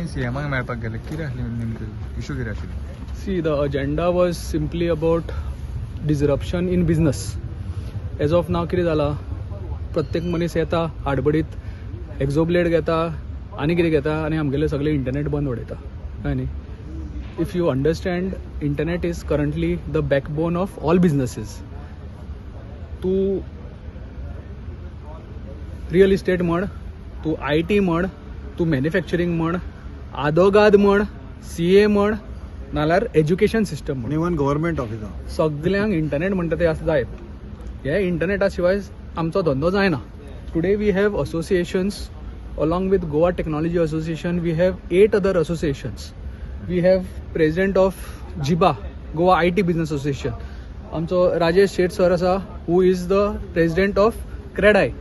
तुमी सीएमाक मेळपाक गेले, कितें आसलें नेमकें, इशू कितें आशिल्लो? See, the agenda was simply about disruption in business. As of now कितें जाला, प्रत्येक मनीस येता आडबडीत, एक्झोब्लेड घेता आनी कितें घेता आनी आमगेले सगळे इंटरनेट बंद उडयता, कळ्ळें न्ही? If you understand, internet is currently the backbone of all businesses. तूं रियल इस्टेट म्हण, तूं IT म्हण, तूं मॅन्युफॅक्चरींग म्हण, आदोगाद म्हण, सीए म्हण, नाल्यार एज्युकेशन सिस्टम म्हण. इवन गव्हर्मेंट ऑफिसां. सगल्यांक इंटरनेट म्हणटा ते आसा जाय. हे इंटरनेटा शिवाय आमचो धंदो जायना. Today we have associations. Along with Goa Technology Association, we have eight other associations. We have president of GIBA, Goa IT Business Association, आमचो राजेश शेट सर आसा, who is the president of CREDAI.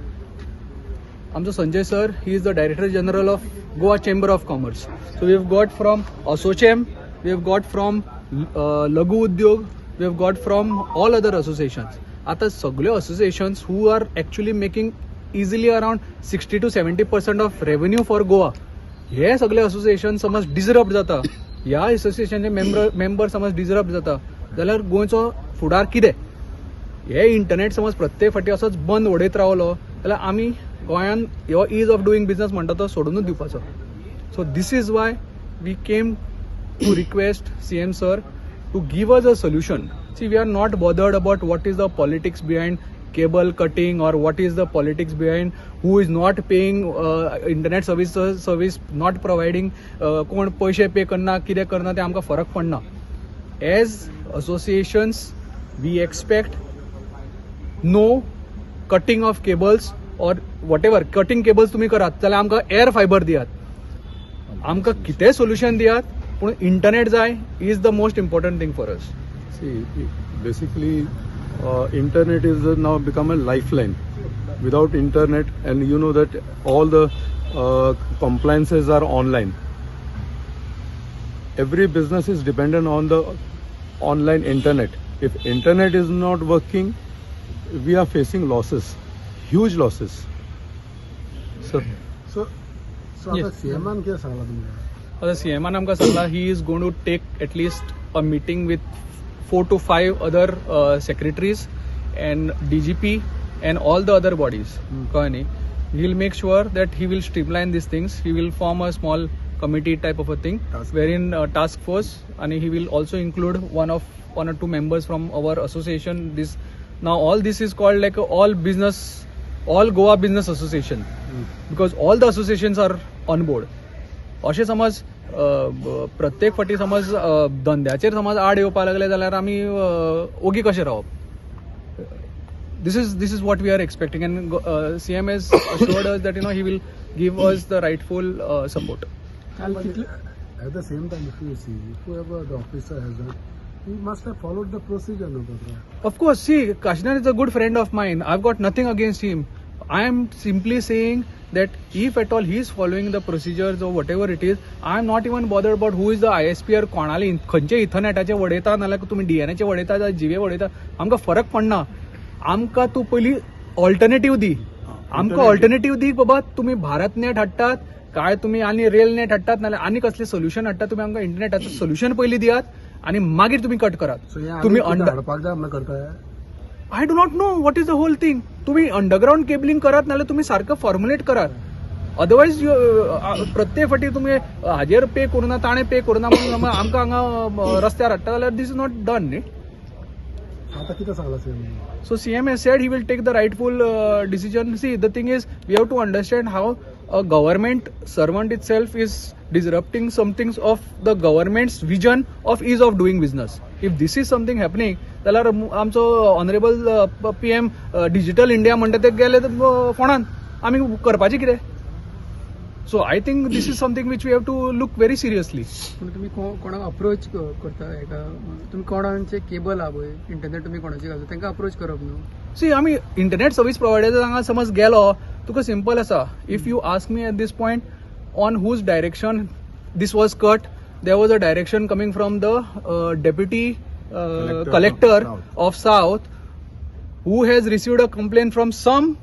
आमचो Sanjay sir, he is the director general of Goa Chamber of Commerce. So we have got from ASSOCHAM, we have got from Laghu Udyog, we have got from all other associations. आतां सगल्यो associations who are actually making easily around 60 to 70% of revenue for Goa, हे सगळे association समज disrupt जाता, ह्या असोसिएशनचे member समज disrupt जाता जाल्यार गोंयचो फुडार कितें? हे इंटरनेट समज प्रत्येक फावटी असोच बंद उडयत रावलो जाल्यार आमी गोंयान हो is of doing business म्हणटा तो सोडूनच दिवपाचो. So this is why we came to request CM sir to give us a solution. See, we are not bothered about what is the politics behind cable cutting or what is the politics behind who is not paying internet service not providing, कोण पयशे pay करना, कितें करना, ते आमकां फरक पडना. As associations, we expect no cutting of cables or whatever. Cutting cables तुम्ही करात जाल्यार आमकां एअर फायबर दियात, आमकां कितेंय सोल्युशन दियात, पूण इंटरनेट जाय is the most important thing for us. See, basically, internet is now become a lifeline. Without internet, and you know that all the compliances are online. Every business is dependent on the online internet. If internet is not working, we are facing losses, huge losses. So, so आता सीएमान कितें सांगलां तुमकां? आतां सीएमान आमकां सांगलां, he is going to take at least a meeting with four to five other secretaries and DGP and all the other bodies, कळ्ळें न्ही? He will make sure that he will streamline these things. He will form a small committee type of a thing Task. Wherein task force, and he will also include one or two members from our association. This now all this is called like a all business, all Goa Business Association, because all the associations are on board. अशें समज प्रत्येक फावटी समज धंद्याचेर समज आड येवपा लागले जाल्यार आमी ओगी कशें रावप? This is what we are expecting, and CM has assured us that he will give us the rightful support. At the same time, if you see, whoever the officer has done, he must have followed the procedure, no, Patra? Of course, see, Kashinath is a good friend of mine. I've got nothing against him. I am simply saying that if at all he is following the procedures or whatever it is, I am not even bothered about who is the ISP or कोणाले खंयचे इथरनेटाचे वडयता, नाल्यार तुमी डीएनएचे वडयता जाल्यार जिवे वडयता, आमकां फरक पडना. आमकां तूं पयलीं ऑल्टरनेटीव दी. आमकां ऑल्टरनेटीव दी बाबा, तुमी भारत नेट हाडटात काय तुमी आनी रेल नेट हाडटात, नाल्यार आनी कसलें सोल्युशन हाडटात, तुमी आमकां इंटरनेटाचें सोल्युशन पयलीं दियात आनी मागीर तुमी कट करात. So हे तुमी आनी अंडर हाडपाक जाय म्हणून करताय? I do not know what is the whole thing. तुम्ही अंडरग्राऊंड केबलिंग करात नाल्यार तुम्ही सारखं फॉर्म्युलेट करात. अदरवायज प्रत्येक फावटी तुमी हाजेर पे करुना, ताणें पे करुना म्हणून आमकां हांगा रस्त्यार हाडटा जाल्यार this is not done न्ही. आता कितें सांगलां CM? So CM has said he will take the rightful decision. See, the thing is, we have to understand how a government servant itself is disrupting some things of the government's vision of ease of doing business. If this is something happening, जाल्यार आमचो honourable PM digital India म्हणटा ते गेले फोणान, आमी करपाचें कितें? So I think this is something which we have to look very seriously. पूण तुमी कोणाक अप्रोच करता हेका? तुमी कोणाचे केबल आहा पळय, इंटरनेट तुमी कोणाचे घालता, तांकां अप्रोच करप न्हू? सी, आमी इंटरनेट सर्वीस प्रोवायडर हांगा समज गेलो, तुका सिंपल आसा. If you ask me at this point on whose direction this was cut, there was a direction coming from the deputy Collector collector of South. Of South, who has received a complaint from some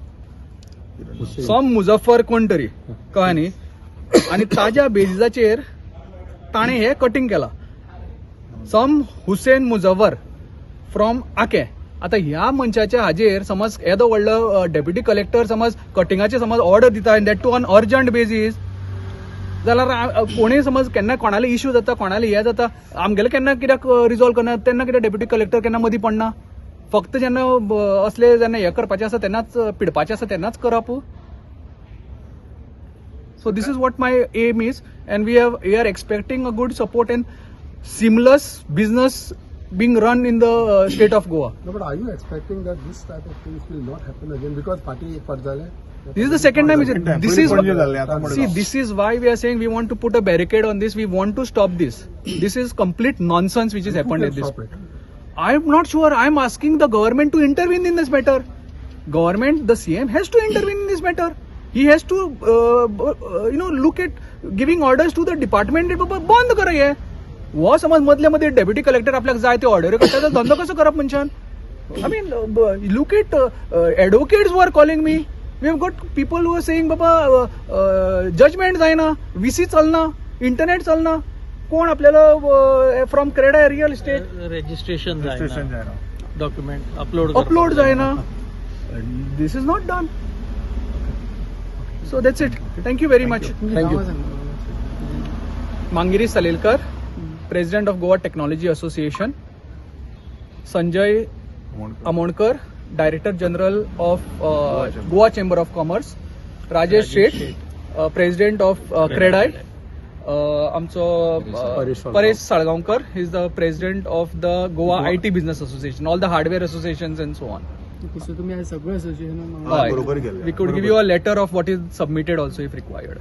Muzaffar कोण तरी, कळ्ळें न्ही? आनी ताज्या बेजिसाचेर ताणें हें cutting केलां. सम Hussein Mujawar from आके. आतां ह्या मनशाच्या हाजेर समज येदो व्हडलो डेप्युटी कलेक्टर समज कटिंगाचे समज ऑर्डर दिता, and that too on urgent basis, जाल्यार कोणूय समज केन्ना कोणाले इश्यू जाता, कोणाले हें जाता, आमगेले केन्ना कित्याक रिजॉल्व करना? तेन्ना कित्याक डेप्युटी कलेक्टर केन्ना मदीं पडना? फक्त जेन्ना असले जेन्ना हें करपाचें आसा तेन्नाच, पिडपाचें आसा तेन्नाच करप. So this is what my aim is, and we are expecting a good support and seamless business being run in the state of Goa. No, but are you expecting that this type of things will not happen again? Because party एक फावट जालें. This is the second time. Second time. This पयलीं is Panaji जाल्लें, आतां see, Madgaon. This is why we are saying we want to put a barricade on this. We want to stop this. This is complete nonsense which has Who happened can at this. Stop it? I am not sure. I am asking the government to intervene in this matter. Government, the CM has to intervene in this matter. He has to, look at giving orders to the department. बाबा बंद कर हे. हो समज मदले मदीं deputy collector आपल्याक जाय ते ऑर्डर करता जाल्यार धंदो कसो करप मनशान? I mean, look at advocates who are calling me. We have got people who are saying, बाबा जजमेंट जायना, व्हीसी चलना, इंटरनेट चलना. कोण आपल्याला from CREDAI real estate registration registration जायना, जायना. डॉक्युमेंट अपलोड अपलोड जायना. This is not done. So that's it. Thank you very much. Thank you. नांवां सांग. Mangiri Salelkar, president of Goa Technology Association. Sanjay Amonkar, director general of Goa Chamber of Commerce. Rajesh Shet, president of CREDAI. आमचो Paresh Salgaonkar. Paresh Salgaonkar is the president of the Goa IT Business Association, all the hardware associations and so on. Okay, so तुमी आज सगळे association बरोबर गेल्ले. We could give you a letter of what is submitted also if required.